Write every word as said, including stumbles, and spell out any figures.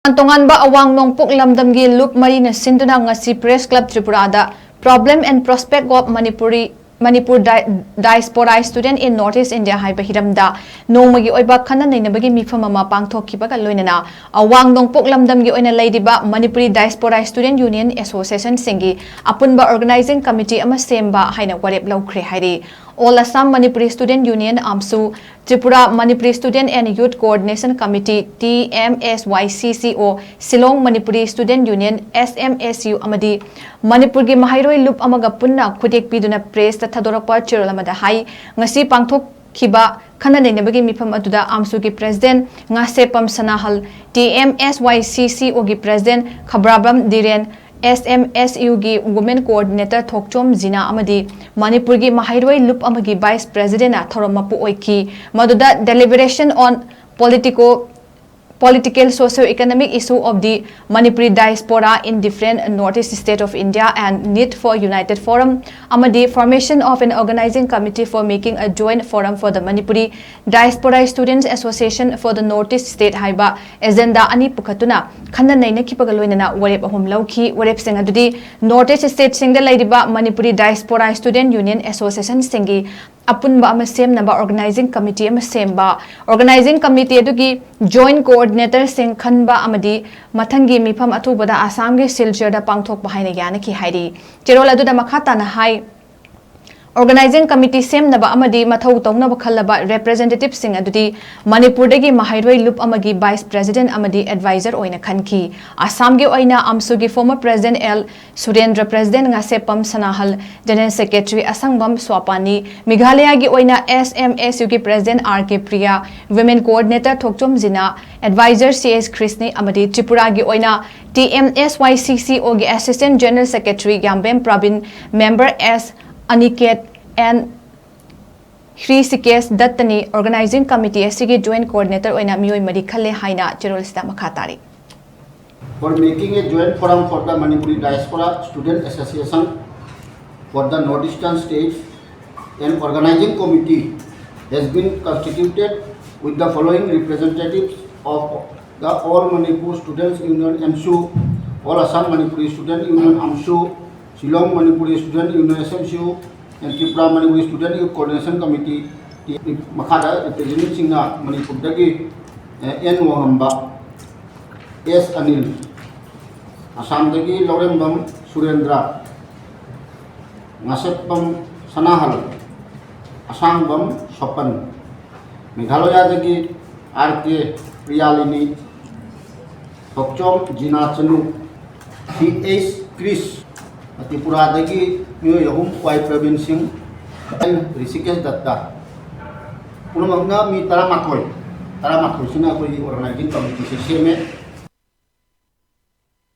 ꯇꯣꯉꯥꯟ ꯇꯣꯉꯥꯟꯕ ꯑꯋꯥꯡ ꯅꯣꯡꯄꯣꯛ ꯂꯝꯗꯝꯒꯤ ꯂꯨꯞ ꯃꯔꯤꯅ ꯁꯤꯟꯗꯨꯅ ꯉꯁꯤ Press Club ꯇ꯭ꯔꯤꯄꯨꯔꯥꯗ Problem and Prospect of Manipuri, Manipur Di-, Diaspora Student in North East India ꯍꯥꯏꯕ ꯍꯤꯔꯝꯗ ꯅꯣꯡꯃꯒꯤ ꯑꯣꯏꯕ ꯈꯟꯅ ꯅꯩꯅꯕꯒꯤ ꯃꯤꯐꯝ ꯑꯃ ꯄꯥꯡꯊꯣꯛꯈꯤꯕꯒ ꯂꯣꯏꯅꯅ ꯑꯋꯥꯡ ꯅꯣꯡꯄꯣꯛ ꯂꯝꯗꯝꯒꯤ ꯑꯣꯏꯅ ꯂꯩꯔꯤꯕ Manipuri Diaspora Student Union Association ꯁꯤꯡꯒꯤ ꯑꯄꯨꯟꯕ Organizing Committee ꯑꯃ ꯁꯦꯝꯕ ꯍꯥꯏꯅ ꯋꯥꯔꯦꯞ ꯂꯧꯈ꯭ꯔꯦ ꯍꯥꯏꯔꯤ꯫ All Assam Manipuri Student Union, AMSU, Tripura Manipuri Student and Youth Coordination Committee, T M S Y C C O, Shillong Manipuri Student Union, S M S U, ꯑꯃꯗꯤ ꯃꯅꯤꯄꯨꯔꯒꯤ ꯃꯍꯩꯔꯣꯏ ꯂꯨꯞ ꯑꯃꯒ ꯄꯨꯟꯅ ꯈꯨꯗꯦꯛ ꯄꯤꯗꯨꯅ Press ꯇ ꯊꯥꯗꯣꯔꯛꯄ ꯆꯦꯔꯣꯜ ꯑꯃꯗ ꯍꯥꯏ, ꯉꯁꯤ ꯄꯥꯡꯊꯣꯛꯈꯤꯕ ꯈꯟꯅ ꯅꯩꯅꯕꯒꯤ ꯃꯤꯐꯝ ꯑꯗꯨꯗ AMSU ꯒꯤ President Ngasheppam ꯁꯅꯥꯍꯜ, T M S Y C C O ꯒꯤ President ꯈꯕ꯭ꯔꯥꯕꯝ ꯗꯤꯔꯦꯟ, S M S U ꯒꯤ Women Coordinator ꯊꯣꯛꯆꯣꯝ ꯖꯤꯅꯥ ꯑꯃꯗꯤ ꯃꯅꯤꯄꯨꯔꯒꯤ ꯃꯍꯩꯔꯣꯏ ꯂꯨꯞ ꯑꯃꯒꯤ Vice President ꯅ ꯊꯧꯔꯝ ꯃꯄꯨ ꯑꯣꯏꯈꯤ꯫ ꯃꯗꯨꯗ Deliberation on Politico-, Political Socio-Economic Issue of the Manipuri Diaspora in Different Northeast State of India and Need for United Forum ꯑꯃꯗꯤ Formation of an Organizing Committee for Making a Joint Forum for the Manipuri Diaspora Students Association for the Northeast State ꯍꯥꯏꯕ agenda ꯑꯅꯤ ꯄꯨꯈꯠꯇꯨꯅ ꯈꯟꯅ ꯅꯩꯅꯈꯤꯕꯒ ꯂꯣꯏꯅꯅ ꯋꯥꯔꯦꯞ ꯑꯍꯨꯝ ꯂꯧꯈꯤ꯫ ꯋꯥꯔꯦꯞꯁꯤꯡ ꯑꯗꯨꯗꯤ Northeast State ꯁꯤꯡꯗ ꯂꯩꯔꯤꯕ Manipuri Diaspora Student Union Association ꯁꯤꯡꯒꯤ ꯑꯄꯨꯟꯕ ꯑꯃ ꯁꯦꯝꯅꯕ Organizing Committee ꯑꯃ ꯁꯦꯝꯕ, Organizing Committee ꯑꯗꯨꯒꯤ Joint Coordinator ꯁꯤꯡ ꯈꯟꯕ ꯑꯃꯗꯤ ꯃꯊꯪꯒꯤ ꯃꯤꯐꯝ ꯑꯊꯨꯕꯗ ꯑꯁꯥꯝꯒꯤ ꯁꯤꯜꯆꯔꯗ ꯄꯥꯡꯊꯣꯛꯄ ꯍꯥꯏꯅ ꯌꯥꯅꯈꯤ ꯍꯥꯏꯔꯤ꯫ ꯆꯦꯔꯣꯜ ꯑꯗꯨꯗ ꯃꯈꯥ ꯇꯥꯅ ꯍꯥꯏ, Organizing Committee ꯁꯦꯝꯅꯕ ꯑꯃꯗꯤ ꯃꯊꯧ ꯇꯧꯅꯕ ꯈꯜꯂꯕ Representative ꯁꯤꯡ ꯑꯗꯨꯗꯤ ꯃꯅꯤꯄꯨꯔꯗꯒꯤ ꯃꯍꯩꯔꯣꯏ ꯂꯨꯞ ꯑꯃꯒꯤ Vice President ꯑꯃꯗꯤ Advisor ꯑꯣꯏꯅ ꯈꯟꯈꯤ꯫ ꯑꯁꯥꯝꯒꯤ ꯑꯣꯏꯅ AMSU ꯒꯤ Former President L ꯁꯨꯔꯦꯟꯗ꯭ꯔ, President Ngasheppam ꯁꯅꯥꯍꯜ, General Secretary ꯑꯁꯪꯕꯝ ꯁ꯭ꯋꯥꯄꯥꯅꯤ, ꯃꯦꯘꯥꯂꯌꯥꯒꯤ ꯑꯣꯏꯅ S M S U ꯒꯤ President R K Priya, Women Coordinator ꯊꯣꯛꯆꯣꯝ ꯖꯤꯅꯥ, Advisor C H ꯀ꯭ꯔꯤꯁꯅꯤ ꯑꯃꯗꯤ ꯇ꯭ꯔꯤꯄꯨꯔꯥꯒꯤ ꯑꯣꯏꯅ T M S Y C C O ꯒꯤ Assistant General Secretary ꯌꯥꯝꯕꯦꯝ Praveen, Member S Aniket and ꯍ꯭ꯔꯤꯁꯤꯀꯦꯁ ꯗꯠꯇꯅꯤ꯫ Organizing Committee ꯑꯁꯤꯒꯤ Joint Coordinator ꯑꯣꯏꯅ ꯃꯤꯑꯣꯏ ꯃꯔꯤ ꯈꯜꯂꯦ ꯍꯥꯏꯅ ꯆꯦꯔꯣꯜꯁꯤꯗ ꯃꯈꯥ ꯇꯥꯔꯤ꯫ For making a joint forum for the Manipuri Diaspora Student Association for the Northeastern States, an organizing committee has been constituted with the following representatives of All Manipur Students Union, AMSU, All Assam Manipuri Student Union, AMSU, Shillong Manipuri Student Union, SMSU, and Tripura Manipuri Student Youth Coordination Committee꯫ ꯃꯈꯥꯗ representativeꯁꯤꯡꯅ ꯃꯅꯤꯄꯨꯔꯗꯒꯤ, ꯑꯦ, and ꯋꯥꯉꯝꯕ, S Anil, ꯑꯁꯥꯝꯗꯒꯤ Laurembam ꯁꯨꯔꯦꯟꯗ꯭ꯔ, Ngasheppam ꯁꯅꯥꯍꯜ, ꯑꯁꯥꯡꯕꯝ ꯁꯣꯄꯟ, ꯃꯦꯘꯥꯂꯌꯥꯗꯒꯤ R ꯀꯦ ꯄ꯭ꯔꯤꯌꯥꯂꯤꯅꯤ, ꯊꯣꯛꯆꯣꯝ ꯖꯤꯅꯥ ꯆꯅꯨ, ꯁꯤ H ꯀ꯭ꯔꯤꯁ, ꯇ꯭ꯔꯤꯄꯨꯔꯥꯗꯒꯤ ꯃꯤꯑꯣꯏ ꯑꯍꯨꯝ, ꯋꯥꯏ ꯄ꯭ꯔꯕꯤꯟ ꯁꯤꯡ, and Rishikesh ꯗꯠꯇ, ꯄꯨꯝꯅꯃꯛꯅ ꯃꯤ ꯇꯔꯥꯃꯥꯊꯣꯏ, ꯇꯔꯥꯃꯥꯊꯣꯏꯁꯤꯅ ꯑꯩꯈꯣꯏꯒꯤ organizing committeeꯁꯦ ꯁꯦꯝꯃꯦ꯫